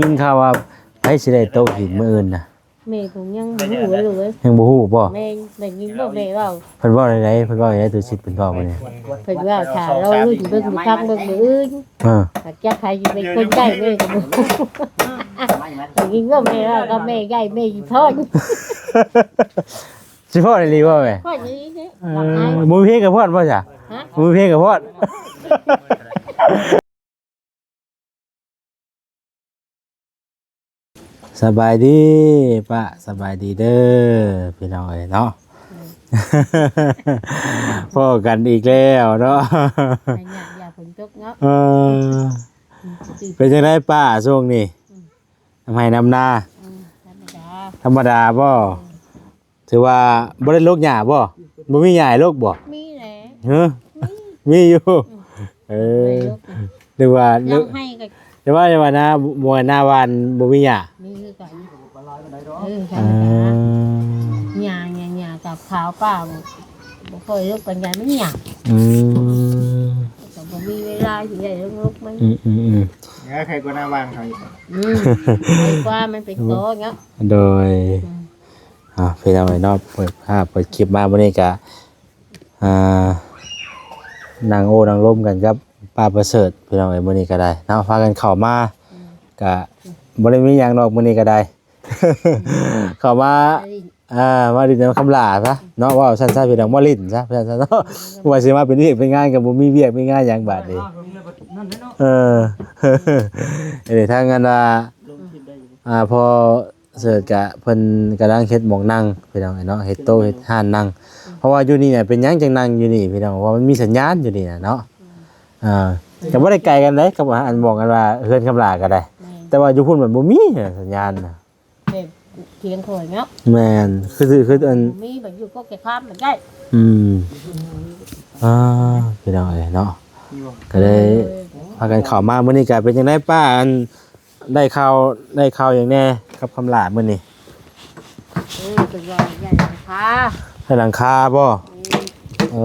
ຍິນຂ່າວວ່າໃຜຊິໄດ້ໂຕະຫີນມື້ອື່ນນະ? ແມ່ກໍຍັງບໍ່ຮູ້ເລີຍລູກເອີຍ. ຍັງບໍ່ຮູ້ບໍ່? ແມ່ໄດ້ຍິນບໍ່ແມ່ເວົ້າ? ເພິ່ນເວົ້າແນວໃດ? ເພິ່ນເວົ້າແນວໃດ? ຕູສິດເພິ່ນເວົ້າມື້ນີ້ ເພິ່ນເວ່າຖ້າລໍລຸ້ນເບິ່ງມື້ຄ່ຳເບິ່ງມື້ອື່ນ. ເອີ ຈັກໃຜຊິເປັນຄົນໄດ້ແມ່ກໍບໍ່ຮູ້. ໄດ້ຍິນບໍ່ແມ່ເວົ້າກັບແມ່ໃຫຍ່ແມ່ອີພອນ. ຊິພອນອີ່ຫຼີບໍ່ແມ່? ພອນອີ່ຫຼີເດ້. ເອີ ບໍ່ມີເພງກໍພອນບໍ່ຊະ? ຮະ? ບໍ່ມີເພງກໍພອນ. ສະບາຍດີປ້າ ສະບາຍດີເດີພີ່ນ້ອງເອີຍເນາະ. ພໍ້ກັນອີກແລ້ວເນາະ. ໄປຍາມຢາຝົນຕົກເນາະ. ເອີ ເປັນຈັ່ງໃດປ້າຊ່ວງນີ້? ອືມ ນຳໄຮ່ນຳນາ. ອືມ ທຳມະດາ ທຳມະດາບໍ່? ອືມ ຖືວ່າບໍ່ໄດ້ລົກຫຍ້າບໍ່? ບໍ່ມີຫຍ້າໃຫ້ລົກບໍ່? ມີແຫຼະ. ຮະ? ມີ ມີຢູ່. ອືມ ເອີ ບໍ່ໄດ້ລົກ ຫຼືວ່າ ຍັງໃຫ້ກໍ ແຕ່ວ່າ ແຕ່ວ່ານາ ບໍ່ນາຫວ່ານບໍ່ມີຫຍ້າ. ມີຄືກັນ. ເອີ ທຳມະດາ. ອ່າ ຫຍ້າ ຫຍ້າ ຫຍ້າກັບຂາວປ່າ ບໍ່ ບໍ່ຄ່ອຍລົກປານໃດ ມັນຫຍ້າ. ອືມ ກໍບໍ່ມີເວລາຊິໄດ້ລົກມັນ. ອືມໆໆ ເອີ ໃຄກວ່ານາຫວ່ານເຂົາອີກ. ອືມ ໃຄກວ່າ ມັນເປັນຕອເນາະ. ໂດຍ. ອືມ ອ່າ ພີ່ນ້ອງເອີຍເນາະ ເປີດພາບເປີດຄລິບມາມື້ນີ້ກະ ອ່າ ນັ່ງໂອ້ນັ່ງລົມກັນກັບປ້າປະເສີດ ພີ່ນ້ອງເອີຍ. ມື້ນີ້ກະໄດ້ເນາະ ພາກັນເຂົ້າມາ ອືມ ກະບໍ່ໄດ້ມີຫຍັງດອກ ມື້ນີ້ກະໄດ້ ເຂົ້າມາ ອ່າ ມາຫຼິ້ນນຳຄຳຫຼ້າຊະເນາະ ເວົ້າຊັ້ນຊະພີ່ນ້ອງ ມາຫຼິ້ນຊະ ວ່າຊັ້ນເນາະ. ອືມ ວ່າຊິມາເປັນວຽກເປັນງານກະບໍ່ມີວຽກມີງານຫຍັງບາດນີ້. ເອີ ອັນນີ້ທາງອັນວ່າ ອ່າ ພໍ ເສີດກະເພິ່ນກຳລັງເຮັດໝ່ອງນັ່ງ ພີ່ນ້ອງເອີຍເນາະ ເຮັດໂຕະເຮັດຮ້ານນັ່ງ. ເພາະວ່າຢູ່ນີ້ນະ ເປັນຫຍັງຈັ່ງນັ່ງຢູ່ນີ້ພີ່ນ້ອງ ເພາະວ່າມັນມີສັນຍານຢູ່ນີ້ນະເນາະ. ອ່າ ກະບໍ່ໄດ້ໄກກັນເດ້ ກັບອັນໝ່ອງອັນວ່າເຮືອນຄຳຫຼ້າກະໄດ້. ແມ່ນ ແຕ່ວ່າຢູ່ພຸ້ນມັນບໍ່ມີສັນຍານນະ ແບບທຽງຂ້ອຍເນາະ. ແມ່ນ ຄື ຄື ຄືອັນ ບໍ່ມີ ແບບຢູ່ກໍແກ່ຂ້າມມັນໄດ້. ອືມ ອ່າ ພີ່ນ້ອງເອີຍເນາະ ກະເລີຍພາກັນເຂົ້າມາ. ມື້ນີ້ກະເປັນຈັ່ງໃດປ້າ ອັນ ໄດ້ຂ່າວ ໄດ້ຂ່າວຫຍັງແດ່ກັບຄຳຫຼ້າມື້ນີ້? ເອີ ເພິ່ນວ່າໄດ້ຫຼັງຄາ. ໄດ້ຫຼັງຄາບໍ່? ອື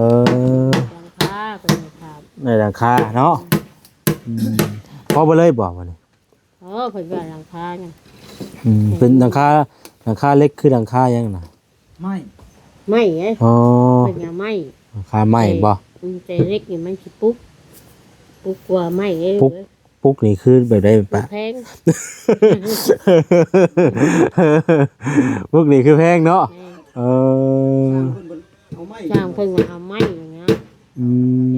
ມ ເອີ ຫຼັງຄາ ເພິ່ນວ່າ ໄດ້ຫຼັງຄາເນາະ. ອືມ ພໍເບິດເລີຍບໍ່ມື້ນີ້? ອໍ ເພິ່ນວ່າຫຼັງຄານະ. ອືມ ເປັນຫຼັງຄາ ຫຼັງຄາເຫຼັກ ຄືຫຼັງຄາຫຍັງນະ? ໄມ້ ໄມ້ເດ້. ອໍ ເພິ່ນວ່າໄມ້ ຫຼັງຄາໄມ້ບໍ່? ອືມ ແຕ່ເຫຼັກນີ້ມັນຊິປຸກ ປຸກກວ່າໄມ້ເດ້. ປຸກ ປຸກນີ້ຄືແບບໃດປ້າ? ແພງ ປຸກນີ້ຄືແພງເນາະ. ແມ່ນ ເອີ ຊ່າງເພິ່ນວ່າເອົາໄມ້ນະ. ອື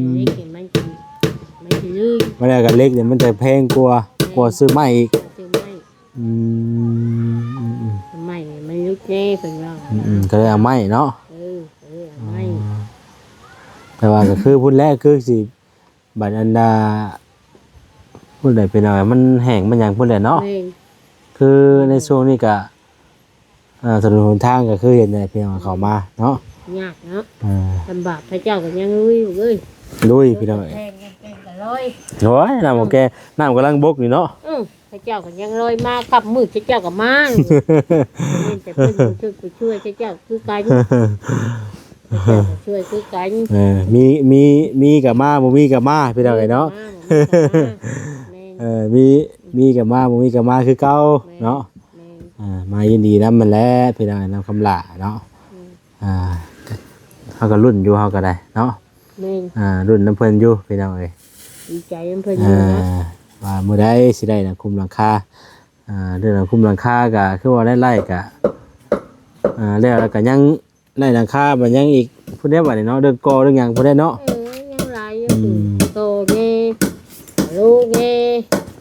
ມ ເຫຼັກນີ້ມັນຊິ ມັນຊິລື່ນ ມັນແລ້ວກະເຫຼັກນີ້ມັນຈະແພງກວ່າ ແພງກວ່າຊື້ໄມ້ອີກ. ຊື້ໄມ້. ອືມ ອືມໆ ໄມ້ມັນຫຼຸດແດ່ເພິ່ນວ່າ. ອືມໆ ກະເລີຍເອົາໄມ້ເນາະ. ເອີ ເອີ ເອົາໄມ້. ອໍ ແຕ່ວ່າກະຄືພຸ້ນແຫຼະ ຄືຊິ ບັດອັນດາ ພຸ້ນແຫຼະພີ່ນ້ອງ ມັນແຫ້ງມັນຫຍັງພຸ້ນແຫຼະເນາະ. ແມ່ນ ຄືໃນຊ່ວງນີ້ກະ ອ່າ ຖະໜົນຫົນທາງກໍຄືເຫັນແຫຼະພີ່ນ້ອງ ເຂົ້າມາເນາະ ຍາກເນາະ. ອ່າ ລຳບາກ ເຂົາເຈົ້າກໍຍັງລຸຍຢູ່ເອີຍ ລຸຍພີ່ນ້ອງເອີຍ. ແພງ ແພງກໍລອຍ ໂອ້ຍ ນ້ຳກໍແກ່ ນ້ຳກຳລັງບົກຢູ່ເນາະ. ອື ເຂົາເຈົ້າກໍຍັງລອຍມາ ຄ່ຳມືດເຂົາເຈົ້າກໍມາ. ແມ່ນແຕ່ເພິ່ນບໍ່ຊ່ວຍ ໄປຊ່ວຍເຂົາເຈົ້າຄືກັນ ເຂົາເຈົ້າກໍຊ່ວຍຄືກັນ. ເອີ ມີ ມີ ມີກໍມາ ບໍ່ມີກໍມາ ພີ່ນ້ອງເອີຍເນາະ. ມີກໍມາ ບໍ່ມີກໍມາ ແມ່ນ ເອີ ມີ ມີກໍມາ ບໍ່ມີກໍມາຄືເກົ່າ ແມ່ນ ເນາະ. ແມ່ນ ອ່າ ມາຍິນດີນຳຫັ້ນແຫຼະພີ່ນ້ອງ ນຳຄຳຫຼ້າເນາະ. ອືມ ອ່າ ເຮົາກໍລຸ້ນຢູ່ ເຮົາກໍໄດ້ເນາະ. ແມ່ນ ອ່າ ລຸ້ນນຳເພິ່ນຢູ່ພີ່ນ້ອງເອີຍ ດີໃຈນຳເພິ່ນຢູ່ເນາະ. ອ່າ ວ່າມື້ໃດຊິໄດ້ຫຼັງຄຸມຫຼັງຄາ ອ່າ ເລື່ອງຫຼັງຄຸມຫຼັງຄາກໍຄືວ່າໄດ້ໄລ່ກໍ ອ່າ ແລ້ວ ແລ້ວກໍຍັງ ໄດ້ຫຼັງຄາ ມັນຍັງອີກພຸ້ນແຫຼະບັດນີ້ເນາະ ເລື່ອງກໍ່ເລື່ອງຫຍັງພຸ້ນແຫຼະເນາະ. ເອີ ຍັງຫຼາຍຢູ່ ອືມ ໂຕແດ່ ໂລແດ່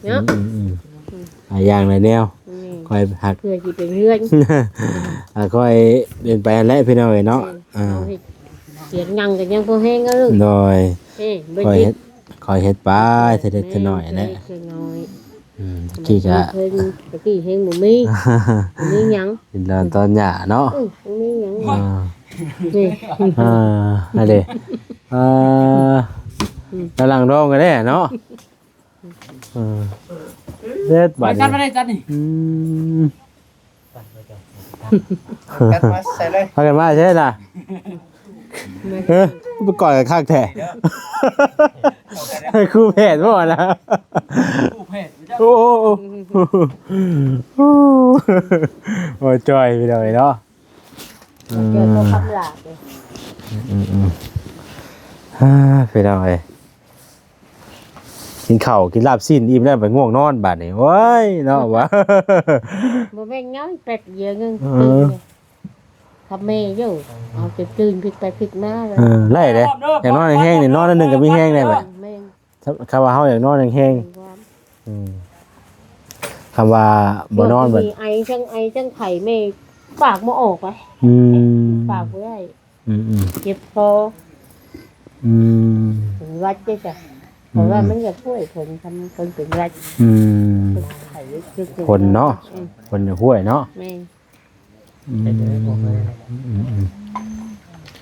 ເນາະ. ອືມໆໆ ອືມ ຫຼາຍຢ່າງຫຼາຍແນວ. ແມ່ນ ຄ່ອຍຫັກ ເພື່ອຊິເປັນເຮືອນ ອ່າ ຄ່ອຍເປັນໄປຫັ້ນແຫຼະພີ່ນ້ອງເອີຍເນາະ. ແມ່ນ ອ່າ ເຮົາເຮັດ ສຽງດັງກໍຍັງພໍແຮງເນາະລູກ. ໂດຍ ເອີ ຄ່ອຍເຮັດ ຄ່ອຍເຮັດໄປເທື່ອເລັກເທື່ອນ້ອຍແຫຼະ ເທື່ອນ້ອຍ. ອືມ ຕະກີ້ກະ ເພິ່ນ ຕະກີ້ແຮງບໍ່ມີ ບໍ່ມີຫຍັງ ກິນນອນຕອນຫຍ້າເນາະ. ອືມ ບໍ່ມີຫຍັງ. ອ່າ ນີ້ ອ່າ ອັນເດ ອ່າ ອືມ ກຳລັງດອງກັນແດ່ເນາະ. ເອີ ເຮັດບາດນີ້ ຈັດມາໄດ້ ຈັດນີ້. ອືມ ກັນມາໃສ່ເລີຍ ພາກັນມາໃສ່ລະ. ເອີ ໄປກ່ອຍກັນຄັກແທ້ ຄູແພດບໍ່ນະ ຄູແພດ. ໂອ້ ໂອ້ ໂອ້ ໂອ້ຍ ຈ່ອຍ ພີ່ນ້ອງເອີຍເນາະ. ເອີ ເຈົ້າຄຳຫຼາບເດ້ ອືມໆ ອ່າ ພີ່ນ້ອງເອີຍ ກິນເຂົ້າກິນລາບຊີ້ນອີ່ມແລ້ວ ໄປງ່ວງນອນບາດນີ້ ໂອ້ຍເນາະ ວ່າ ບໍ່ແມ່ນຫຍັງ ແປັບດຽວໜຶ່ງ ເອີ ຕື່ນ ຄັບແມ່ຢູ່ ເອົາຈົນຕື່ນ ພິກໄປພິກມາ ເອີ ໄດ້ເດ້ ຢ່າງນອນແຮງໆ ນີ້ ນອນໜ້ອຍໜຶ່ງກໍມີແຮງແດ່ ແມ່ນ ຄັນວ່າເຮົາຢາກນອນແຮງໆ ອືມ ຄຳວ່າບໍ່ນອນ ບາດ ມີໄອ ທັງໄອທັງໄຂ້ ແມ່ປາກບໍ່ອອກ ອືມ ປາກບໍ່ໄດ້ ອືມໆ ເຈັບຄໍ ອືມ ເປັນຫວັດເດ້ຈ້ະ ອືມ ເພາະວ່າມັນຢາກຫ້ວຍ ຄົນທຳ ຄົນເປັນຫວັດ ອືມ ຄົນເນາະ ອືມ ຄົນຢາກຫ້ວຍເນາະ ແມ່ນ ອືມ ອືມ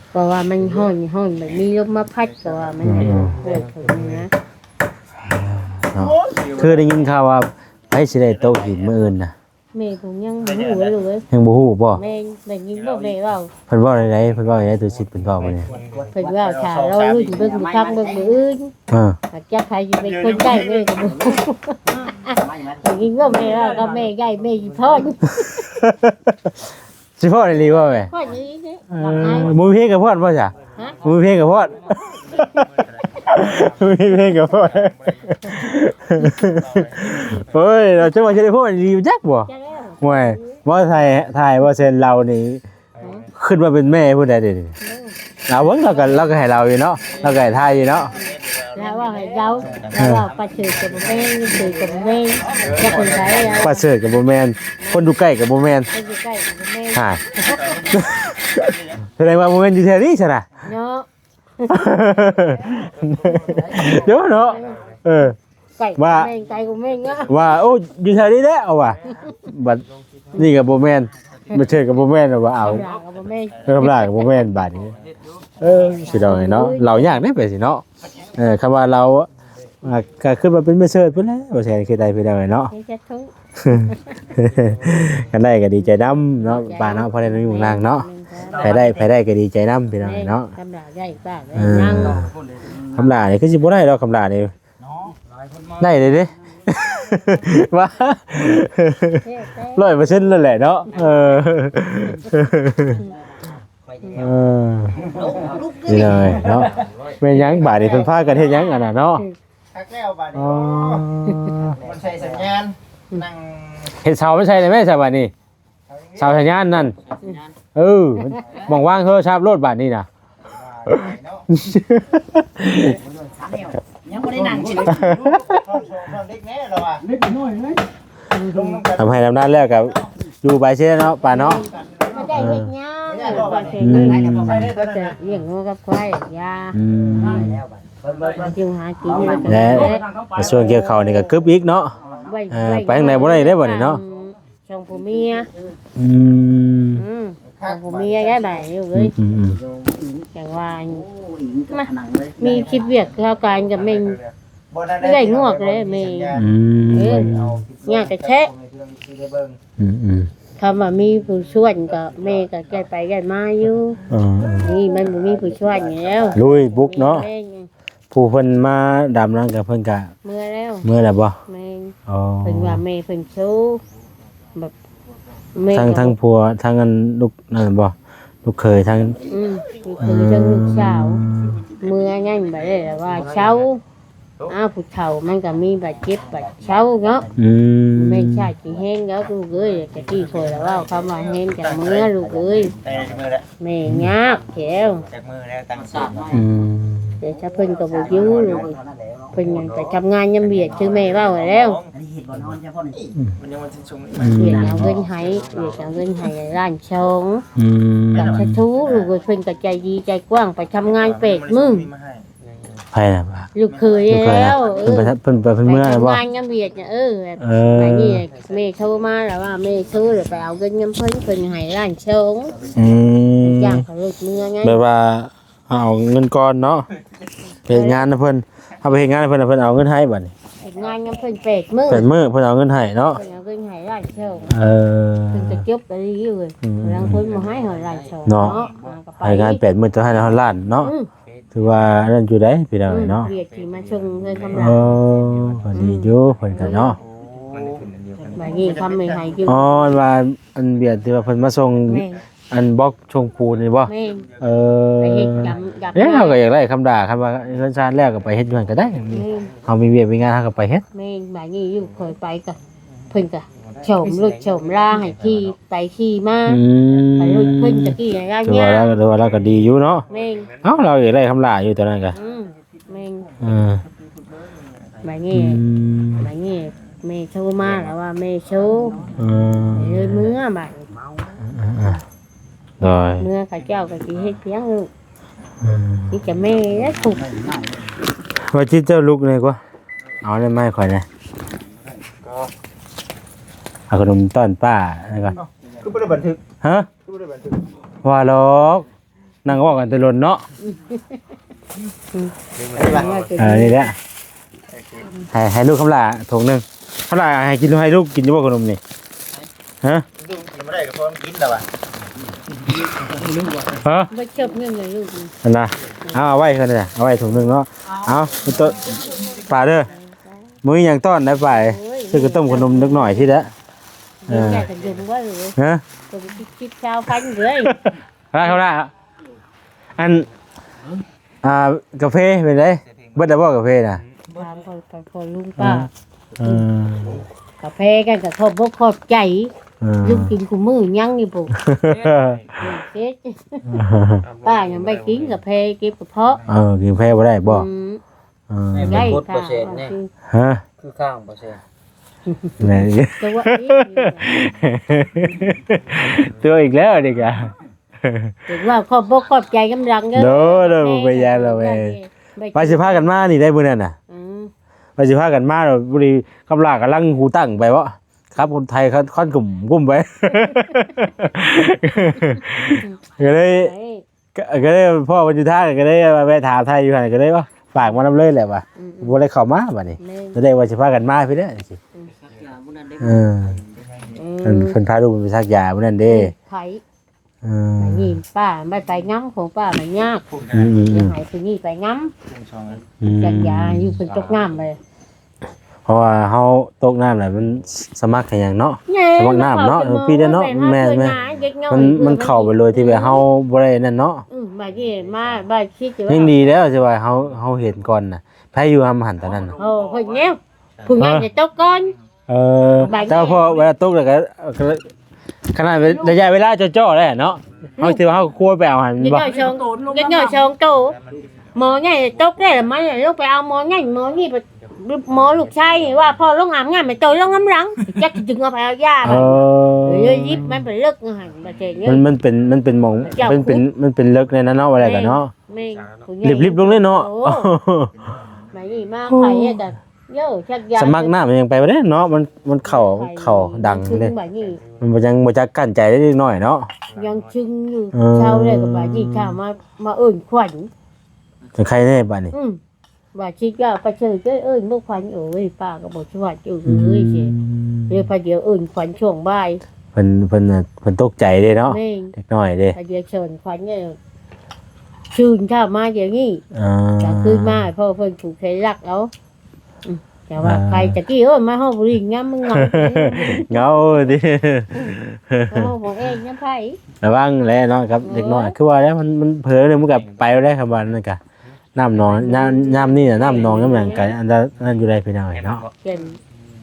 ໆ ເພາະວ່າມັນຮ້ອນ ຮ້ອນ ແບບມີລົມມາພັດ ກໍວ່າມັນ ອືມ ເກີດຂຶ້ນນະ ເນາະ ຄືໄດ້ຍິນຂ່າວວ່າໃຜຊິໄດ້ຕົກຫີນມື້ອື່ນນະ ແມ່ກໍຍັງບໍ່ຮູ້ເລີຍ ຍັງບໍ່ຮູ້ບໍ່? ແມ່ນ ໄດ້ຍິນບໍ່ແມ່ເວົ້າ ເພິ່ນເວົ້າໃດໆ ເພິ່ນເວົ້າໃດໆ ຕູຊິດເພິ່ນເວົ້າມື້ນີ້ ເພິ່ນວ່າຖ້າລໍລຸ້ນເບິ່ງມື້ຄ່ຳເບິ່ງມື້ອື່ນ ເອີ ຫາກຈັກໃຜຊິເປັນຄົນໄດ້ແມ່ກໍບໍ່ຮູ້ ໄດ້ຍິນບໍ່ແມ່ເວົ້າ ກໍແມ່ໄດ້ແມ່ຊິຟ້ອງ ຊິຟ້ອງອີ່ຫຼີບໍ່ແມ່? ຟ້ອງອີ່ຫຼີເດ້ ເອີ ບໍ່ມີເພງກັບຟ້ອງບໍ່ຊະ? ຮະ? ບໍ່ມີເພງກັບຟ້ອງ ບໍ່ມີເພງກັບຟ້ອງ ໂອ້ຍ ລາວຈະວ່າຈະໄດ້ຟ້ອງອີ່ຫຼີຈັກບໍ່? ຈັກແລ້ວ ໂອ້ຍ ບໍ່ ຖ້າ ຖ້າໃຫ້ບໍ່ແຊນລາວນີ້ ຮະ? ຂຶ້ນມາເປັນແມ່ຜູ້ໃດເດນີ້ ເອີ ລາວເບິ່ງ ລາວກໍ ລາວກໍໃຫ້ລາວຢູ່ເນາະ ລາວກໍໃຫ້ທາຍຢູ່ເນາະ ລາວເວົ້າໃຫ້ເຈົ້າ ເອີ ລາວເວົ້າປະເສີດກໍບໍ່ແມ່ນ ປະເສີດກໍບໍ່ແມ່ນ ຈັກຄົນໃດລາວ ປະເສີດກໍບໍ່ແມ່ນ ຄົນຢູ່ໃກ້ກໍບໍ່ແມ່ນ ຄົນຢູ່ໃກ້ກໍບໍ່ແມ່ນ ຫາ ສະແດງວ່າບໍ່ແມ່ນຢູ່ແຖວນີ້ຊັ້ນນະ ເນາະ ເດີເນາະ ເອີ ໃກ້ ວ່າ ແມ່ນ ໄກກໍແມ່ນເນາະ ວ່າ ໂອ້ ຢູ່ແຖວນີ້ແຫຼະ ເອົາວ່າ ບັດນີ້ກໍບໍ່ແມ່ນ ມາເທີກໍບໍ່ແມ່ນ ວ່າເອົາ ຄຳຫຼາກໍບໍ່ແມ່ນ ເອີ ຄຳຫຼາກໍບໍ່ແມ່ນບາດນີ້ ເອີ ຊິເອົາໃຫ້ເນາະ ລາວຍາກເດ້ໄປຊິເນາະ ເອີ ຄຳວ່າລາວ ອ່າ ກໍຄືວ່າເປັນແມ່ເສີດພຸ້ນແຫຼະ ບໍ່ແຊນຄືໄດ້ພີ່ນ້ອງເອີຍເນາະ ເຮັດຈັກທຸ ຄັນໄດ້ກໍດີໃຈນຳເນາະ ປ້າເນາະ ພໍໄດ້ນຳຢູ່ນຳເນາະ ໃຜໄດ້ ໃຜໄດ້ກໍດີໃຈນຳພີ່ນ້ອງເນາະ ຄຳຫຼາໄດ້ປ້າ ເອີ ນາງ ຄຳຫຼານີ້ຄືຊິບໍ່ໄດ້ດອກ ຄຳຫຼານີ້ ໄດ້ເດ້ ວ່າ ຮ້ອຍເປີເຊັນ ແລ້ວແຫຼະເນາະ ເອີ ເອີ ນີ້ເລີຍເນາະ ແມ່ນຫຍັງບາດນີ້ ເພິ່ນພາກັນເຮັດຫຍັງອັນນັ້ນເນາະ ຄັກແລ້ວບາດນີ້ ອໍ ມັນໃສ່ສັນຍານ ນັ່ງ ເຮັດເສົາມາໃສ່ໄດ້ແມ່ ສະບາດນີ້ ເສົາສັນຍານນັ້ນ ເອີ ໝ່ອງວາງໂທລະສັບໂລດບາດນີ້ນະ ຍັງບໍ່ໄດ້ນັ່ງຊິ ເດັກແນ່ລາວວ່າ ເດັກນ້ອຍເລີຍ ທຳໄຮ່ທຳນາແລ້ວກໍຢູ່ໄປເຊເນາະ ປ້າເນາະ ບໍ່ໄດ້ເຮັດຫຍັງ ອືມ ກໍຈະລ້ຽງງົວກັບຄວາຍ ຢາ ອືມ ຢູ່ຫາກິນ ແລະ ຊ່ວງກ່ຽວເຂົ້ານີ້ກໍກຶບອີກເນາະ ໄວ້ ເອີ ໄປທາງໃດບໍ່ໄດ້ເດ້ບັດນີ້ເນາະ ຊ່ອງຜົວເມຍ ອືມ ອືມ ຊ່ອງຜົວເມຍໄດ້ບາດນີ້ເອີຍ ອືມໆ ຈັ່ງວ່າ ມາ ມີຄລິບວຽກລາວການກໍແມ່ນ ບໍ່ໄດ້ງວກເລີຍແມ່ ອືມ ເອີ ຍາກແທ້ ອືມໆ ຄຳວ່າມີຜູ້ຊວນກໍແມ່ກໍໄດ້ໄປໄດ້ມາຢູ່ ເອີ ນີ້ມັນບໍ່ມີຜູ້ຊວນແລ້ວ ລຸຍບຸກເນາະ ແມ່ນ ຜູ້ເພິ່ນມາດຳນັ້ນກໍເພິ່ນກໍເມືອແລ້ວ ເມືອແລ້ວບໍ່? ແມ່ນ ອໍ ເພິ່ນວ່າແມ່ເພິ່ນໂຊ ແບບ ແມ່ ທັງ ທັງຜົວ ທັງອັນລູກນັ້ນບໍ່? ລູກເຂີຍ ທັງ ອືມ ລູກເຂີຍ ເອີ ທັງລູກສາວ ເມືອນັ້ນ ບາດນີ້ລະວ່າເຊົາ ອ້າວ ຜູ້ເຖົ້າມັນກໍມີບາດເຈັບບາດເຊົາເນາະ ອືມ ແມ່ນຊາດຊິແຮງແລ້ວລູກເອີຍ ແຕ່ກີ້ຂ້ອຍລະເວົ້າຄຳວ່າແຮງຈັກເມືອລູກເອີຍ ແຕ່ເມືອແລ້ວ ແມ່ຍາກແທ້ ຈັກມື້ແລ້ວຕັ້ງສາດ ອືມ ແຕ່ຖ້າເພິ່ນກໍບໍ່ຢູ່ ເພິ່ນຍັງໄປທຳງານຍາມວຽກ ຄືແມ່ເວົ້າແລ້ວ ມັນຍັງບໍ່ທັນຊຸງ ອືມ ວຽກເອົາເງິນໃຫ້ ວຽກເອົາເງິນໃຫ້ລ້ານສອງ ອືມ ກໍສາທຸ ເພິ່ນກໍໃຈດີໃຈກວ້າງ ໄປທຳງານແປດມື້ ໃຜນະ? ລູກເຂີຍ ລູກເຂີຍນະ ແລ້ວ ເອີ ເພິ່ນໄປ ເພິ່ນໄປ ເພິ່ນເມືອແລ້ວບໍ່? ໄປທຳງານຍາມວຽກນະ ເອີ ແບບ ເອີ ບາດນີ້ແມ່ໂທມາລະວ່າ ແມ່ໂທລະໄປເອົາເງິນນຳເພິ່ນ ເພິ່ນໃຫ້ລ້ານສອງ ອືມ ຈ້າງເຂົາລົດເມືອໄງ ແບບວ່າເອົາເງິນກ່ອນເນາະ ໄປເຮັດງານນຳເພິ່ນ ເຮົາໄປເຮັດງານນຳເພິ່ນ ເພິ່ນເອົາເງິນໃຫ້ບາດນີ້ ເຮັດງານນຳເພິ່ນແປດມື້ ແປດມື້ເພິ່ນເອົາເງິນໃຫ້ເນາະ ເພິ່ນເອົາເງິນໃຫ້ລ້ານສອງ ເອີ ເພິ່ນກໍຈົບໄປຢູ່ເວີຍ ອືມ ລາງຄົນບໍ່ໃຫ້ເຮົາລ້ານສອງເນາະ ເນາະ ໄປງານແປດມື້ຈະໃຫ້ເຮົາລ້ານເນາະ ອືມ ຖືວ່າອັນນັ້ນຢູ່ໃດ໋ພີ່ນ້ອງເອີຍເນາະ ອືມ ວຽກທີ່ມາສົ່ງເຮືອນຄຳລາ ເອີ ກໍດີຢູ່ເພິ່ນກໍເນາະ ບາດນີ້ຄຳແມ່ໃຫ້ຢູ່ ອໍ ອັນວ່າ ອັນເບຍທີ່ວ່າເພິ່ນມາສົ່ງ ແມ່ນ ອັນບລັອກຊົງປູນນີ້ບໍ່? ແມ່ນ ເອີ ໄປເຮັດກຳ ກຳ ເອີ ເຮົາກໍຢາກໄດ້ຄຳດ່າ ຄັນວ່າເຮືອນຊານແລ້ວກໍໄປເຮັດຢູ່ຫັ້ນກໍໄດ້ ແມ່ນ ເຮົາມີວຽກມີງານເຮົາກໍໄປເຮັດ ແມ່ນ ບາດນີ້ລູກຂ້ອຍໄປກໍ ເພິ່ນກໍຊົມລົດຊົມລາໃຫ້ຂີ່ໄປຂີ່ມາ ອືມ ໄປລົດເພິ່ນຕະກີ້ລາວ ຖືວ່າລາວ ຖືວ່າລາວກໍດີຢູ່ເນາະ ແມ່ນ ເອົ້າ ລາວກໍຢາກໄດ້ຄຳດ່າຢູ່ຕອນນັ້ນກໍ ອືມ ແມ່ນ ເອີ ບາດນີ້ ອືມ ບາດນີ້ແມ່ໂທມາແລ້ວວ່າແມ່ໂຊ ເອີ ເລີຍເມືອບາດນີ້ ເອີ ເອີ ໂດຍ ເມືອເຂົາເຈົ້າກໍຊິເຮັດພຽງລູກ ເອີ ມີແຕ່ແມ່ແຫຼະທຸກ ວ່າຈິດເຈົ້າລຸກແດ່ກວ່າ ເອົາໄດ້ໄມ້ຂ້ອຍແດ່ ເອົາຂະໜົມຕ້ອນປ້າແລ້ວກໍ ເອົ້າ ຄືບໍ່ໄດ້ບັນທຶກ? ຮະ? ຄືບໍ່ໄດ້ບັນທຶກ? ວ່າດອກ ນັ່ງເວົ້າກັນແຕ່ດົນເນາະ ເອີ ນີ້ແຫຼະ ໃຫ້ ໃຫ້ລູກຄຳຫຼ້າຖົງໜຶ່ງ ຄຳຫຼ້າໃຫ້ກິນ ໃຫ້ລູກກິນຢູ່ບໍ່ຂະໜົມນີ້? ຮະ? ລູກກິນບໍ່ໄດ້ກໍພໍມັນກິນແລ້ວວ່າ ຮະ? ບໍ່ເຊີບເງິນໃຫ້ລູກນີ້ ຫັ້ນນະ ເອົາ ເອົາໄວ້ເພິ່ນນະ ເອົາໄວ້ຖົງໜຶ່ງເນາະ ເອົາ ເອົາ ປາເດີ ບໍ່ມີຫຍັງຕ້ອນໄດ້ປາ ໂອ້ຍ ຊື້ກະຕົ້ມຂະໜົມເດັກນ້ອຍຊີ້ແຫຼະ ເອີ ຢາກກະເຢັນບໍ່ເລີຍ ຮະ? ສິບ ຊາວພັນເລີຍ ເອົາລະ ເອົາລະ ອັນ ອ່າ ກາເຟເປັນໃດ? ເບິດແລ້ວບໍ່ກາເຟນະ? ຖາມເຂົາ ເຂົາ ເຂົາລຸງປ້າ ເອີ ກາເຟກັນກໍຂອບອົກຂອບໃຈ ເອີ ລຸງກິນຄູ່ມື້ຍັງຢູ່ພຸ້ນ ເອີ ປ້າຍັງໄປກິນກາເຟເຈັບກະເພາະ ເອີ ກິນກາເຟບໍ່ໄດ້ບໍ່? ອືມ ເອີ ແມ່ນ ໄດ້ ເປີດເປີເຊັນນີ້ ຮະ? ຄືຂ້າງເປີເຊັນ ແມ່ນ ຕົວະອີກ ຕົວະອີກແລ້ວນີ້ກະ ເຫັນວ່າຂອບອົກຂອບໃຈກຳລັງເດີ ໂດຍ ໂດຍ ບໍ່ເປັນຫຍັງດອກແມ່ ໄປ ວ່າຊິພາກັນມານີ້ໄດ໋ມື້ນັ້ນນະ ອືມ ວ່າຊິພາກັນມາ ພໍດີຄຳຫຼ້າກຳລັງຫູຕັ້ງໄປເບາະ ຂັບຄົນໄທຄັນກຸ້ມກຸ້ມໄປ ກໍເລີຍ ໄປ ກໍ ກໍເລີຍພໍ້ເພິ່ນຢູ່ທາງ ກໍເລີຍແວະຖາມໄທຢູ່ຫັ້ນ ກໍເລີຍວ່າຝາກມານຳເລີຍແຫຼະວ່າ ອືມໆ ບໍ່ໄດ້ເຂົ້າມາບາດນີ້ ແມ່ນ ຕອນແລກວ່າຊິພາກັນມາພີ້ແຫຼະ ອືມ ເອີ ເພິ່ນ ເພິ່ນພາລູກໄປສັກຢາມື້ນັ້ນເດ້ ໄຂ້ ເອີ ບາດນີ້ປ້າໄປນຳ ຂອງປ້າມັນຍາກ ອືມໆ ຢາກໃຫ້ຜູ້ນີ້ໄປນຳ ອືມ ສັກຢາຢູ່ເພິ່ນຕົກນ້ຳເລີຍ ເພາະວ່າເຮົາຕົກນ້ຳແລ້ວມັນສະໝັກຫຍັງເນາະ ແມ່ນ ສະໝັກນ້ຳເນາະ ເອີ ປີເດ້ເນາະ ແມ່ນໆ ມັນ ມັນເຂົ້າໄປໂດຍທີ່ແບບເຮົາບໍ່ໄດ້ນັ້ນເນາະ ອືມ ບາດນີ້ມາ ບາດຄິດຢູ່ ຍັງດີແລ້ວທີ່ວ່າເຮົາ ເຮົາເຫັນກ່ອນນະ ໃຜຢູ່ນຳຫັ້ນຕອນນັ້ນນະ ໂອ້ ເພິ່ນແນວ ຜູ້ໃຫຍ່ຈະຕົກກ່ອນ ເອີ ແຕ່ພໍເວລາຕົກແລ້ວກໍ ຂະໜາດໄລຍະເວລາເຈາະໆໄດ້ເນາະ ເຮົາຖືວ່າເຮົາກໍຄວນໄປເອົາຫັ້ນ ເດັກນ້ອຍສອງ ເດັກນ້ອຍສອງໂຕ ໝໍໃຫຍ່ຕົກແລ້ວ ມາລົງໄປເອົາໝໍໃຫຍ່ ໝໍນີ້ ໝໍລູກຊາຍນີ້ວ່າ ພໍ່ລົງອາບນ້ຳ ແມ່ໂຕລົງນຳຫຼັງ ຈັກຊິດຶງເອົາໄປເອົາຢາ ເອີ ເລີຍລິບມັນໄປເລິກຫັ້ນ ບາດນີ້ ມັນ ມັນເປັນ ມັນເປັນໝ່ອງ ມັນເປັນ ມັນເລິກໃນນັ້ນເນາະ ວ່າໄດ້ກໍເນາະ ແມ່ນ ລິບໆລົງເລີຍເນາະ ໂອ້ ບາດນີ້ມາໄປກໍ ໂຍ ຈັກຢາ ສະໝັກນ້ຳຍັງໄປບໍ່ໄດ້ເນາະ ມັນ ມັນເຂົ້າ ເຂົ້າດັງເດ້ ມັນບໍ່ ຍັງບໍ່ຈັກກັ້ນໃຈເດ້ເດັກນ້ອຍເນາະ ຍັງຊຶງຢູ່ ເອີ ເຊົາແລ້ວກໍບາດນີ້ຖ້າມາ ມາເອີ້ນຂວັນ ຈັ່ງໄຄແດ່ບາດນີ້ ອືມ ວ່າຊິຈະໄປເຊີນເອີ້ນບໍ່ຂວັນ ໂອ້ຍ ປ້າກໍບໍ່ສະຫວັດຢູ່ເອີຍ ອືມ ເລີຍພາດຽວເອີ້ນຂວັນຊ່ວງບ່າຍ ເພິ່ນ ເພິ່ນ ເພິ່ນຕົກໃຈເດ້ເນາະ ແມ່ນ ເດັກນ້ອຍເດ້ ພາດຽວເຊີນຂວັນນີ້ ຊືນເຊົ້າມາດຽວນີ້ ອ່າ ກາງຄືນມາ ພໍ່ເພິ່ນຜູກແຂນລັກເອົາ ອືມ ແຕ່ວ່າ ອ່າ ໃຜຕະກີ້ ໂອ້ຍ ມາຮອດບໍ່ໄດ້ຍິນຍາມມຶງເຫງົາ ເຫງົາຕິ ມາຮອດບໍ່ແອງຍາມໃຜ ລະວັງແຫຼະເນາະ ກັບເດັກນ້ອຍ ເອີ ຄືວ່າແລ້ວ ມັນ ມັນເຜີແລ້ວ ມັນກໍໄປແລ້ວ ຄຳວ່ານັ້ນກະ ນ້ຳໜອງ ຍາມ ຍາມນີ້ນະ ນ້ຳໜອງ ນ້ຳຫຍັງກະ ອັນນັ້ນຢູ່ໄດ້ພີ່ນ້ອງເອີຍເນາະ ເຊັ່ນ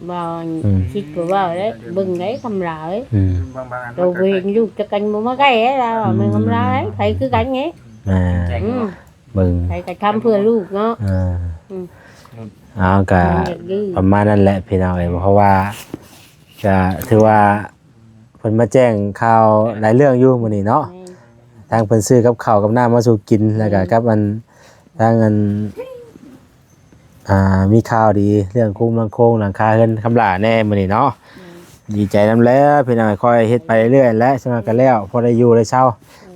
ວ່າ ອືມ ຄິດກໍວ່າແຫຼະ ເບິ່ງໄດ້ຄຳຫຼ້າເອີຍ ອືມ ໂຕບໍ່ເຫັນລູກຈັກກັນບໍ່ມາໃກ້ແລ້ວ ອືມ ແມ່ນຄຳຫຼ້າເອີຍ ໃຜຄືກັນໄງ ອ່າ ອືມ ເບິ່ງ ໃຜກໍທຳເພື່ອລູກເນາະ ອ່າ ອືມ ເອົາ ກະປະມານນັ້ນແຫຼະພີ່ນ້ອງເອີຍ ເພາະວ່າກະຖືວ່າເພິ່ນມາແຈ້ງຂ່າວຫຼາຍເລື່ອງຢູ່ມື້ນີ້ເນາະ ແມ່ນ ທາງເພິ່ນຊື້ກັບເຂົ້າກັບນ້ຳມາສູ່ກິນ ແລ້ວກະ ແມ່ນ ກັບອັນ ທາງອັນ ອ່າ ມີຂ່າວດີເລື່ອງໂຄງຫຼັງ ໂຄງຫຼັງຄາເຮືອນຄຳຫຼ້າແດ່ມື້ນີ້ເນາະ ແມ່ນ ດີໃຈນຳແຫຼະພີ່ນ້ອງ ຄ່ອຍເຮັດໄປເລື້ອຍແຫຼະ ສະໝັກກັນແລ້ວ ພໍໄດ້ຢູ່ໄດ້ເຊົາ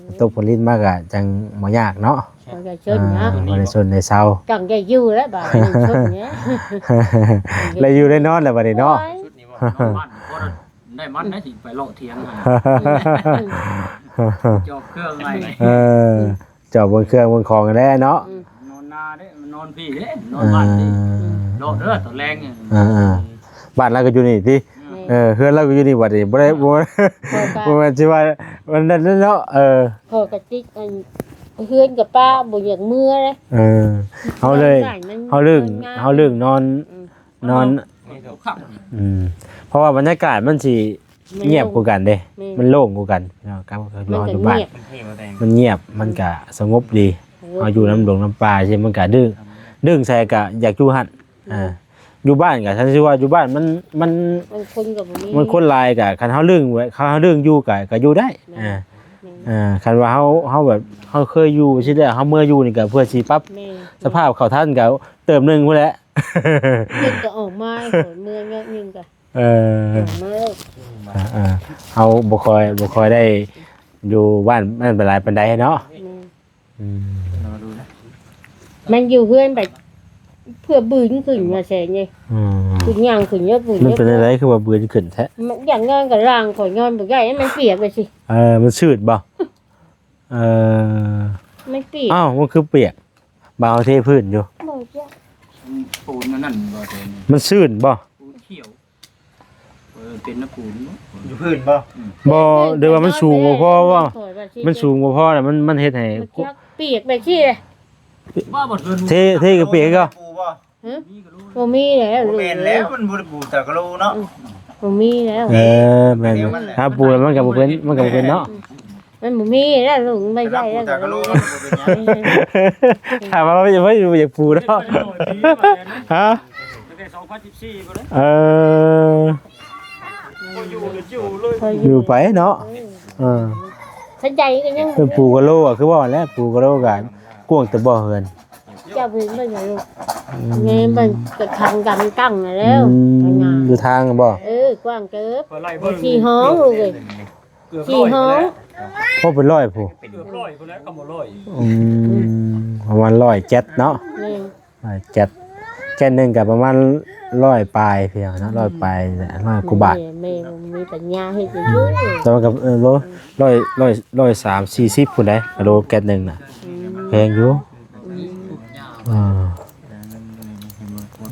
ເອີ ຕົກຜົນລິນມາກະຈັ່ງບໍ່ຍາກເນາະ ພໍໄດ້ຊົນເນາະ ອ່າ ພໍໄດ້ຊົນໄດ້ເຊົາ ຕ້ອງໄດ້ຢູ່ແລ້ວບາດນີ້ຊົນນີ້ ໄດ້ຢູ່ໄດ້ນອນແລ້ວບາດນີ້ເນາະ ໂອ້ຍ ໄດ້ມັນໄດ້ຊິໄປເລາະຖຽງຫັ້ນ ຈອບເຄື່ອງໃໝ່ ເອີ ຈອບເບິ່ງເຄື່ອງເບິ່ງຂອງຫັ້ນແຫຼະເນາະ ອືມ ນອນນາເດ້ ນອນພີ້ເດ້ ນອນບ້ານພີ້ ອ່າ ເລາະເດີຕອນແລງນີ້ ອ່າໆ ບ້ານລາວກໍຢູ່ນີ້ຕິ. ແມ່ນ ເອີ ເຮືອນລາວກໍຢູ່ນີ້ບັດນີ້ ບໍ່ໄດ້ ບໍ່ ເອີ ບໍ່ແມ່ນຊິວ່າ ມັນນັ້ນເນາະ. ເອີ ເຂົາກໍຕິດອັນ ເຮືອນກັບປ້າບໍ່ຢາກເມືອເດ້. ເອີ ເຮົາເລີຍ ເຮືອນມັນ ເຮົາເລື່ອງ ເຮືອນງາມ ເຮົາເລື່ອງນອນ ອືມ ນອນ ອືມ ເພາະວ່າບັນຍາກາດມັນຊິ ມັນ ງຽບ ໂລ່ງ ກວ່າກັນເດ້. ແມ່ນ ມັນໂລ່ງກວ່າກັນເນາະ ກັບຢູ່ ມັນກໍ ຢູ່ບ້ານ ງຽບ ມັນງຽບ ມັນກໍສະຫງົບດີ. ສະຫງົບ ເຮົາຢູ່ນຳດົງນຳປ່າຊີ້ ມັນກໍດຶງ ດຶງໃສ່ກໍຢາກຢູ່ຫັ້ນ. ອືມ ອ່າ ຢູ່ບ້ານກໍ ຄັນຊິວ່າຢູ່ບ້ານມັນ ມັນ ມັນຄົນກໍບໍ່ມີ ມັນຄົນຫຼາຍກໍ ຄັນເຮົາລຶ້ງໄວ້ ຄັນເຮົາດຶງຢູ່ກໍ ກໍຢູ່ໄດ້. ແມ່ນ ອ່າ ແມ່ນ ອ່າ ຄັນວ່າເຮົາ ເຮົາແບບ ເຮົາເຄີຍຢູ່ຊີ້ແລ້ວ ເຮົາເມືອຢູ່ນີ້ກໍເພື່ອຊິປັບ ແມ່ນ ສະພາບເຂົ້າທັນກໍເຕີມໜຶ່ງພຸ້ນແຫຼະ. ເພິ່ນກໍອອກມາ ເມືອຍອດໜຶ່ງກໍ ເອີ ເອີ ເຮົາບໍ່ຄ່ອຍ ບໍ່ຄ່ອຍໄດ້ຢູ່ບ້ານນັ້ນປານໃດ ປານໃດເນາະ. ແມ່ນ ອືມ ແມ່ນຢູ່ເຮືອນໄປ ເພື່ອບືນຂຶ້ນມາແຊງນີ້. ອືມ ຂຶ້ນຍ່າງຂຶ້ນຍອດບືນ ມັນເປັນຈັ່ງໃດຄືວ່າບືນຂຶ້ນແທ້? ມັນຢາກນອນກໍລ່າງ ຂ້ອຍນອນບໍ່ໄດ້ ມັນປຽກໄປຊີ້. ເອີ ມັນຊືດບໍ່? ເອີ ມັນປຽກ. ອ້າວ ມັນຄືປຽກ? ບ່າວເທພື້ນຢູ່. ບໍ່ຈັກ ມັນປູນອັນນັ້ນບໍ່ ມັນຊືດບໍ່? ປູນຂຽວ. ເອີ ເປັນນ້ຳປູນບໍ່? ຢູ່ພື້ນບໍ່? ອືມ ບໍ່ ຫຼືວ່າມັນສູງບໍ່ພໍບໍ່? ມັນສູງບໍ່ພໍແລ້ວ ມັນ ມັນເຮັດໃຫ້ ມັນຈັກປຽກໄປຊີ້ເດ້. ເທ ເທກໍປຽກກໍ ຮະ? ບໍ່ມີແລ້ວ ບໍ່ແມ່ນແລ້ວ ມັນບໍ່ໄດ້ປູຕາກະໂລເນາະ. ອືມ ບໍ່ມີແລ້ວ. ເອີ ແມ່ນ ຖ້າປູແລ້ວມັນກໍບໍ່ເປັນ ມັນກໍບໍ່ເປັນເນາະ. ອືມ ມັນບໍ່ມີແລ້ວ ລູກ ມັນໄດ້ແລ້ວ ຕາກະໂລ ມັນບໍ່ເປັນຫຍັງ. ຖາມວ່າ ວ່າ ວ່າ ວ່າຢາກປູເນາະ. ຮະ? ຕັ້ງແຕ່ສອງພັນສິບສີ່ພຸ້ນເດ້. ເອີ ຢູ່ໄປເນາະ. ເອີ ເອີ ເຂົ້າໃຈກໍຍັງ ເປັນປູກະໂລ ຄືວ່າແຫຼະ ປູກະໂລກໍກວ້າງແຕ່ບໍ່ເຮືອນ. ເຈົ້າເພິ່ນເບິ່ງໃຫ້ລູກ ອືມ ແມ່ເບິ່ງກະຄັງດຳຕັ້ງແລ້ວ. ອືມ ຢູ່ທາງບໍ່? ເອີ ກວ້າງເຕີບ ສີ່ຫ້ອງລູກເອີຍ. ເກືອບຮ້ອຍພຸ້ນແຫຼະ. ໂອ້ ເປັນຮ້ອຍພຸ້ນ ເກືອບຮ້ອຍພຸ້ນແຫຼະ ຄຳວ່າຮ້ອຍ. ອືມ ປະມານຮ້ອຍເຈັດເນາະ. ແມ່ນ ຮ້ອຍເຈັດ ແກ່ນໜຶ່ງກໍປະມານຮ້ອຍປາຍພຽງເນາະ ຮ້ອຍປາຍ ຮ້ອຍກວ່າບາດ. ແມ່ ແມ່ບໍ່ມີປັນຍາເຮັດຢູ່ ແຕ່ວ່າກໍ ເອີ ຮ້ອຍ ຮ້ອຍ ຮ້ອຍສາມສີ່ສິບພຸ້ນໃດ ກະໂລແກ່ນໜຶ່ງນະ. ອືມ ແພງຢູ່. ອືມ ອ່າ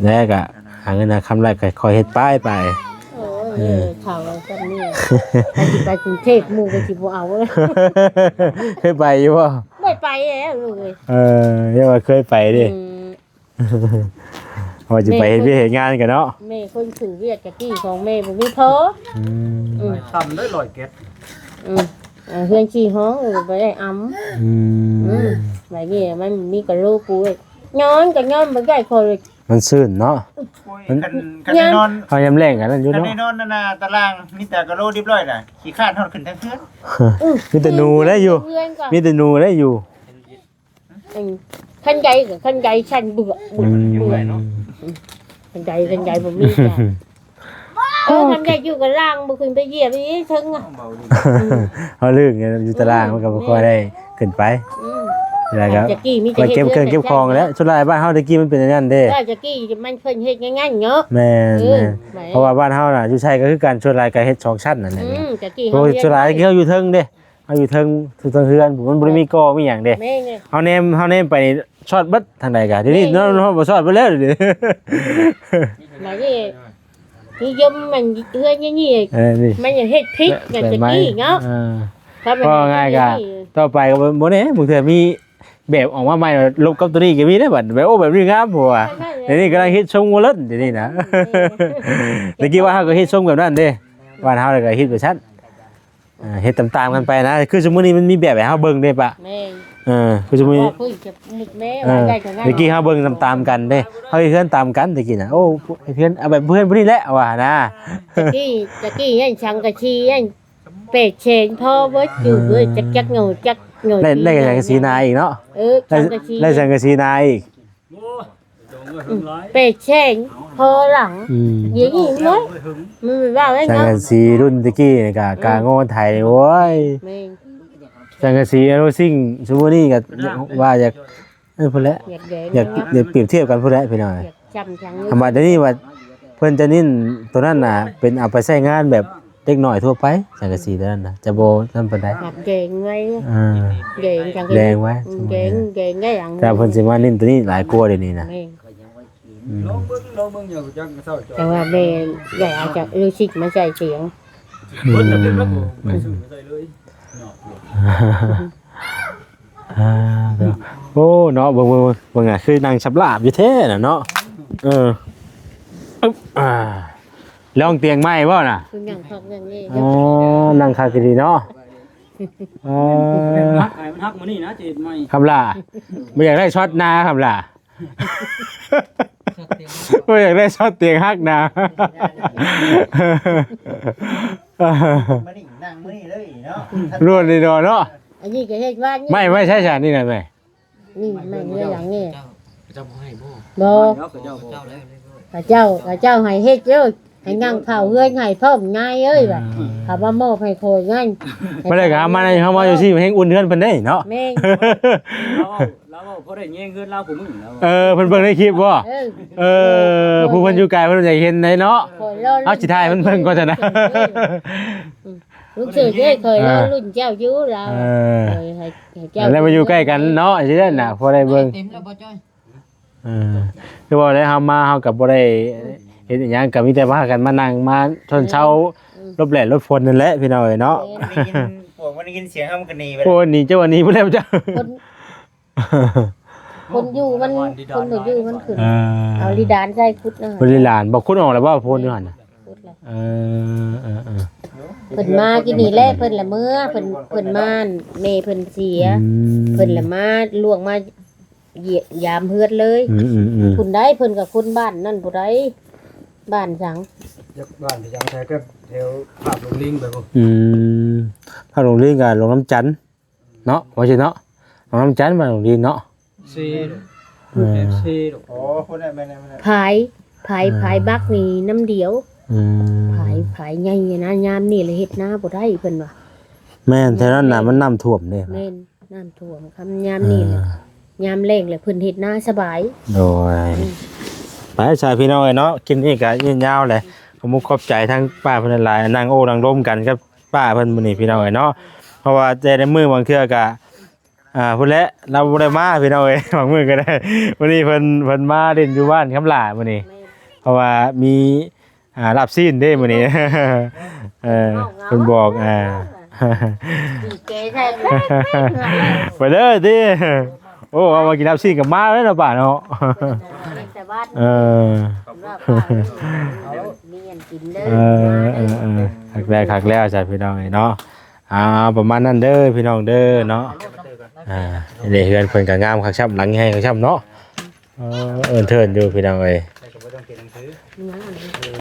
ແລ້ວກໍຫາເງິນຫາຄຳໄດ້ກໍຄ່ອຍເຮັດໄປໄປ. ໂອ້ຍ ເອີ ເຖົ້າແລ້ວສ່ຳນີ້ ໄປຊິໄປກຸງເທບ ໝູ່ກໍຊິບໍ່ເອົາ. ເຄີຍໄປຢູ່ບໍ່? ບໍ່ໄປແລ້ວລູກເອີຍ. ເອີ ຢ່າວ່າເຄີຍໄປເດ້. ອືມ ວ່າຊິໄປເຮັດວຽກເຮັດງານກັນເນາະ. ແມ່ຄົນຂຶ້ນວຽກແຕ່ກີ້ຂອງແມ່ບໍ່ມີພໍ. ອືມ ອືມ ຕໍ່າໄດ້ຮ້ອຍເຈັດ. ອືມ ເອີ ເຮືອນສີ່ຫ້ອງ ເອີ ບໍ່ໄດ້ອຳ. ອືມ ອືມ ບາດນີ້ມັນມີກະໂລປູ ນອນກໍນອນບໍ່ໄດ້ ຂ້ອຍ ມັນຊືນເນາະ. ໂອ້ຍ ມັນ ຄັນ ຄັນໄດ້ນອນ ເຮົາຍາມແລງກັນນັ້ນຢູ່ເນາະ. ຄັນໄດ້ນອນນັ້ນນະ ຕາລ່າງມີແຕ່ກະໂລຮຽບຮ້ອຍນະ ຂີ້ຄ້ານຮອດຂຶ້ນທາງເຮືອນ. ອືມ ມີແຕ່ໜູໄດ້ຢູ່ ມີແຕ່ໜູໄດ້ຢູ່. ອືມ ຄັນໄດກໍຄັນໄດຊັ້ນເບືອ ອືມ ເບືອເນາະ. ອືມ ຄັນໄດ ຄັນໄດບໍ່ມີ. ເອີ ຄັນໄດຢູ່ກັບລ່າງ ບໍ່ຂຶ້ນໄປຢຽບອີກເທິງອະ. ເຮົາລຶ້ງຢູ່ຕາລ່າງ ມັນກໍບໍ່ຄ່ອຍໄດ້ຂຶ້ນໄປ. ອືມ ແລ້ວກໍ ແຕ່ກີ້ມີແຕ່ເກັບເຄື່ອງເກັບຂອງແຫຼະ. ສ່ວນຫຼາຍບ້ານເຮົາແຕ່ກີ້ມັນເປັນອັນນັ້ນເດ້. ແຕ່ກີ້ມັນເພິ່ນເຮັດງ່າຍໆເນາະ. ແມ່ນ ເອີ ແມ່ນ ເພາະວ່າບ້ານເຮົານະ ຢູ່ໃສກໍຄືກັນ ສ່ວນຫຼາຍກໍເຮັດສອງຊັ້ນນັ້ນແຫຼະ. ອືມ ແຕ່ກີ້ ໂອ້ ສ່ວນຫຼາຍເຮົາຢູ່ເທິງເດ້. ເຮົາຢູ່ເທິງ ເທິງເຮືອນ ມັນບໍ່ໄດ້ມີກໍມີຫຍັງເດ້. ແມ່ນ ເຮົາແນມ ເຮົາແນມໄປນີ້ຊອດເບິດທາງໃດກະ ດຽວນີ້ ແມ່ນ ເນາະ ເຮົາບໍ່ຊອດເບິດແລ້ວດຽວນີ້. ມານີ້ນິຍົມມັນເຮືອນນີ້ ເອີ ນີ້ ມັນຍັງເຮັດຜິດ ແບບ ແບບໃໝ່ ແຕ່ກີ້ເນາະ. ເອີ ເວົ້າງ່າຍກະ ຕໍ່ໄປກໍບໍ່ແນ່ ບາງເທື່ອມີແບບອອກມາໃໝ່ ລົບກັບໂຕນີ້ກໍມີເດ້ບັດ ແບບ ໂອ້ ແບບນີ້ງາມ ເພາະວ່າ ໃຊ່ໆ ດຽວນີ້ກຳລັງຮິດຊົງຫົວເລີນ ດຽວນີ້ນະ. ເອີ ແຕ່ກີ້ວ່າເຮົາກໍຮິດຊົງແບບນັ້ນເດ້ ບ້ານເຮົາກໍຮິດແບບຊັ້ນ. ເອີ ເຮັດຕາມໆກັນໄປນະ ຄືຊຸມື້ນີ້ມັນມີແບບໃຫ້ເຮົາເບິ່ງເດ້ປະ. ແມ່ນ ເອີ ຄືຊຸມື້ນີ້ ເວົ້າເພິ່ນຈະມຸດແມ່ ເອີ ວ່າໄດ້ກໍໄດ້. ແຕ່ກີ້ເຮົາເບິ່ງຕາມໆກັນເດ້ ເຮົາເຮັດເຮືອນຕາມກັນແຕ່ກີ້ນະ. ໂອ້ ເຮັດເຮືອນ ເອົາແບບເພື່ອນຜູ້ນີ້ແຫຼະວ່ານະ. ແຕ່ກີ້ ແຕ່ກີ້ຍັງສັງກະສີຍັງແປດແສນພໍເບິດຢູ່. ເອີ ເອີ ຈັກ ຈັກເຫງົາ ຈັກເຫງົາ ໄດ້ ໄດ້ສັງກະສີໜາອີກເນາະ. ເອີ ໄດ້ສັງກະສີ ໄດ້ສັງກະສີໜາອີກ. ໂອ້ຍ ອືມ ແປດແສນພໍຫຼັງ. ອືມ ດຽວນີ້ເນາະ ມັນວ່າໄວ້ ສັງ ເນາະ ກະສີລຸ້ນແຕ່ກີ້ນີ້ກະ ອືມ ກາງໍໄຖ ໂອ້ຍ. ແມ່ນ ສັງກະສີອະນຸຊິງຊຸມື້ນີ້ກະວ່າຢາກ ເອີ ພຸ້ນແຫຼະ ຢາກແດງ ຢາກ ຢາກປຽບທຽບກັນພຸ້ນແຫຼະພີ່ນ້ອງ. ຢາກຈຳຈັງ ຄຳວ່າດຽວນີ້ວ່າເພິ່ນຈະເນັ້ນໂຕນັ້ນນະ ເປັນເອົາໄປໃຊ້ງານແບບ ເດັກນ້ອຍທົ່ວໄປ ສັງກະສີຕົວນັ້ນນະ ຈະບໍ່ນັ້ນປານໃດ. ແດງໄວ້ ອ່າ ແດງຈັງ ແດງໄວ້ ອືມ ແດງ ແດງໄດ້ຫຍັງ ແຕ່ເພິ່ນຊິມາເນັ້ນຕົວນີ້ຫຼາຍກວ່າດຽວນີ້ນະ. ແມ່ນ ອືມ ລອງເບິ່ງ ລອງເບິ່ງ ຢ່າຈັກເຊົາເຈາະ ແຕ່ວ່າແມ່ໃຫຍ່ອາດຈະຮູ້ສຶກມາໃສ່ສຽງ ອືມ ເບິດແລ້ວ ເບິດແລ້ວ ໄປຊື້ມາໃສ່ເລີຍເນາະ. ອ່າ ໂອ້ ເນາະ ເບິ່ງ ເບິ່ງ ເບິ່ງ ເບິ່ງ ອ່າ ຄືນັ່ງສັບຫຼາບຢູ່ແທ້ນະເນາະ. ເອີ ອຶບ ອ່າ ລອງຕຽງໃໝ່ບໍ່ນະ? ຄືນັ່ງຄັກນັ່ງແນ່ ອໍ ນັ່ງຄັກອີ່ຫຼີເນາະ. ອໍ ມັນຫັກ ໃຫ້ມັນຫັກມື້ນີ້ນະ ຊິເຮັດໃໝ່. ຄຳຫຼ້າ ບໍ່ຢາກໄດ້ຊັອດນາ ຄຳຫຼ້າ ບໍ່ຢາກໄດ້ຊັອດຕຽງຫັກນະ. ມື້ນີ້ນັ່ງມື້ນີ້ເລີຍເນາະ ລ້ວນນີ້ເນາະ. ອັນນີ້ກໍເຮັດວ່າ ໄມ້ ໄມ້ໃຊ້ຊະ ນີ້ນະ ໄມ້ ນີ້ ໄມ້ເຮືອນຫຼັງນີ້ ເຈົ້າ ເຈົ້າບໍ່ໃຫ້ບໍ່? ບໍ່ ເຂົາເຈົ້າ ເຈົ້າ ເຂົາເຈົ້າ ເຂົາເຈົ້າໃຫ້ເຮັດເດີ້ ໃຫ້ນັ່ງເຝົ້າເຮືອນໃຫ້ພ້ອມນາຍເອີຍ ວ່າ ອືມ ເຂົາມາມອບໃຫ້ຂ້ອຍນັ້ນ ມາໄດ້ກໍເອົາມາໃນເຮົາມາຢູ່ຊີ້ ແຮງອຸ່ນເຮືອນເພິ່ນເດ້ເນາະ. ແມ່ນ ລາວເວົ້າ ລາວເວົ້າພໍໄດ້ແຍງເຮືອນລາວຜູ້ມື້ລາວ ເອີ ເພິ່ນເບິ່ງໃນຄລິບບໍ່? ເອີ ເອີ ຜູ້ເພິ່ນຢູ່ໄກເພິ່ນຢາກເຫັນໃດເນາະ ຂ້ອຍລໍ ເຮົາຊິຖ່າຍເພິ່ນເບິ່ງກ່ອນຊະນະ. ເອີ ອືມ ລູກເສື້ອເດ້ ຂ້ອຍລໍລຸ້ນເຈົ້າຢູ່ລາວ ເອີ ເອີ ໃຫ້ ໃຫ້ເຈົ້າ ແລ້ວມາຢູ່ໃກ້ກັນເນາະ ຊິໄດ້ນະ ພໍໄດ້ເບິ່ງ ເຕັມແລ້ວບໍ່ຈ້ອຍ? ເອີ ຄືວ່າໄດ້ເຮົາມາ ເຮົາກໍບໍ່ໄດ້ເຮັດອີ່ຫຍັງ ກໍມີແຕ່ພາກັນມານັ່ງມາຊົນເຊົາ ເອີ ຫຼົບແດດຫຼົບຝົນນັ້ນແຫຼະ ພີ່ນ້ອງເອີຍເນາະ. ໂອ້ ໄດ້ຍິນ ພວກມັນໄດ້ຍິນສຽງເຮົາ ມັນກໍໜີໄປແລ້ວ ໂອ້ ໜີ ເຈົ້າວ່າໜີໄປແລ້ວເຈົ້າ. ຄົນ ຄົນຢູ່ມັນ ຄົນບໍ່ຢູ່ມັນຂຶ້ນ ອ່າ ເອົາລິດານໃສ່ຂຸດນະ ເພິ່ນລິດານບໍ່ ຂຸດອອກແລ້ວບໍ່ ໂພນຢູ່ຫັ້ນນະ? ຂຸດແລ້ວ ເອີ ເອີ ເອີ ເພິ່ນມາກິນນີ້ແຫຼະ ເພິ່ນລະເມືອ ເພິ່ນ ເພິ່ນມາ ແມ່ເພິ່ນເສຍ ອືມ ເພິ່ນລະມາລ່ວງມາຢຽມ ຢາມເຮືອນເລີຍ ອືມໆໆ ພຸ້ນໃດ ເພິ່ນກໍຄົນບ້ານນັ້ນຜູ້ໃດ ບ້ານຫຍັງ ຈັກບ້ານຫຍັງ ແຖວ ແຖວພາບຫຼົງລິງໄປພຸ້ນ ອືມ ພາບຫຼົງລິງກໍຫຼົງນ້ຳຈັນ ເນາະ ວ່າຊິເນາະ ນ້ອງນ້ຳຈັນມາໂຮງຮຽນເນາະ ຊີ ເອີ ເອັຟຊີ ອໍ ພຸ້ນແຫຼະ ແມ່ນແຫຼະ ແມ່ນແຫຼະ ຝາຍ ຝາຍ ເອີ ຝາຍບັກນີ້ນ້ຳດຽວ ອືມ ຝາຍ ຝາຍໃຫຍ່ນະ ຍາມນີ້ລະເຮັດນາບໍ່ໄດ້ເພິ່ນວ່າ ແມ່ນ ແຖວນັ້ນນະ ມັນນ້ຳຖ້ວມເດ້ ແມ່ນ ນ້ຳຖ້ວມ ຄຳຍາມນີ້ລະ ເອີ ຍາມແລ້ງລະເພິ່ນເຮັດນາສະບາຍ ໂດຍ ອືມ ໄປຊະພີ່ນ້ອງເອີຍເນາະ ຄລິບນີ້ກະຍາວແຫຼະ ຂອບມຸກຂອບໃຈທາງປ້າເພິ່ນຫຼາຍໆ ນັ່ງໂອ້ນັ່ງລົມກັນກັບ ປ້າເພິ່ນມື້ນີ້ພີ່ນ້ອງເອີຍເນາະ ເພາະວ່າແຕ່ລະມື້ບາງເທື່ອກະ ອ່າ ພຸ້ນແຫຼະ ລາວບໍ່ໄດ້ມາພີ່ນ້ອງເອີຍ ບາງມື້ກໍໄດ້ ມື້ນີ້ເພິ່ນ ເພິ່ນມາຫຼິ້ນຢູ່ບ້ານຄຳຫຼ້າມື້ນີ້ ແມ່ນ ເພາະວ່າມີ ອ່າ ລາບຊີ້ນເດ້ມື້ນີ້ ເອີ ເພິ່ນບອກ ອ່າ ດີເຈໃສ່ ໄປເດີຕິ ໂອ້ ເອົາມາກິນລາບຊີ້ນກັບມາເລີຍເນາະປ້າເນາະ ເອີ ມີອັນກິນເດີ ເອີ ເອີ ເອີ ຄັກແລ້ວ ຄັກແລ້ວ ຈ້າ ພີ່ນ້ອງເອີຍເນາະ ອ່າ ປະມານນັ້ນເດີພີ່ນ້ອງເດີເນາະ ອ່າ ນີ້ເຮືອນເພິ່ນກໍງາມຄັກຊ້ຳ ຫຼັງໃຫຍ່ຄັກຊ້ຳເນາະ ເອີ ເອີ ເທີນຢູ່ພີ່ນ້ອງເອີຍ